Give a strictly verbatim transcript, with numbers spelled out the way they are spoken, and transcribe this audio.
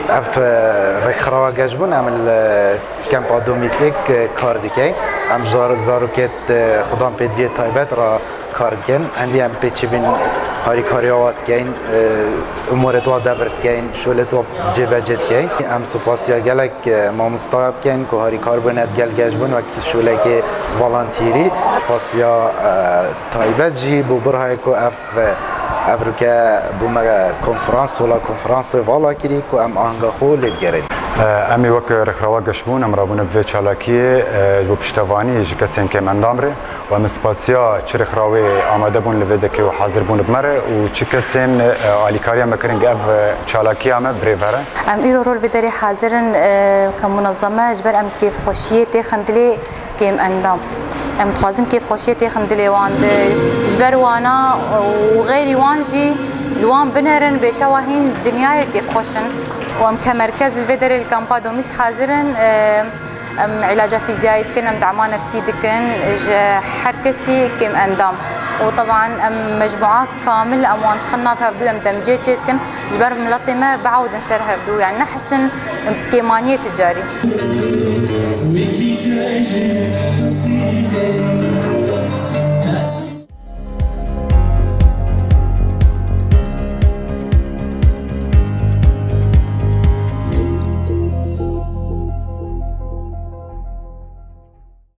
Ev, e, rêkxirawa geşbûn em li Kempa Domîsêk, e, kar dikeyn. Em zar-, zarokêt, e, xudan pêdiviyê taybet re kar dikin. Hindî em pêçî bin harîkariya wa dikeyn, e, umorêt wa devir dikeyn, şolêt wa cêbecê dikeyn. Em supasiya gelek, e, mamosta bikin ku harîkar bûne digel geşbûn wek şolekê volantîrî. Supasiya, e, taybet jî bo birayê ku ev Ve evroke bû me konferans, sola konferansê vala kirî ku em ahanga xwe lê bigerên. Em ê wek rêkxirawa geşbûn, em rabûne bi vê çalakiyê, e, ji bo piştevanî ji kesên kêm endam re û em ê spasiya çi rêkxirawê amade bûn li vê dekê û hazir bûn bi me re û çi kesên, e, alîkariya me kirin ku ev, e, çalakiya me birêve re. Em îro rol vê derê hazir in, e, ke munezeme ji ber em kêfxweşiyê têxin dilê kêm endam. Em dixwazin kêfxweşiyê têxin dilê wan. Di, ji ber wana û xeyrî wan jî li wan binerin bê çawa hîn dinyayê kêfxweş in. Û em ke merkez li vê derê li kampa Domîs hazir in. Em îlaca fîzyayî dikin, em dema nefsî dikin ji her kesî kêm endam. Û teban em mecmua kamil em wan dixin nav hevdû, em demcê çê dikin. Ji ber miletê me biewidin ser hevdû, yani nehisin kêmaniyê ti carî.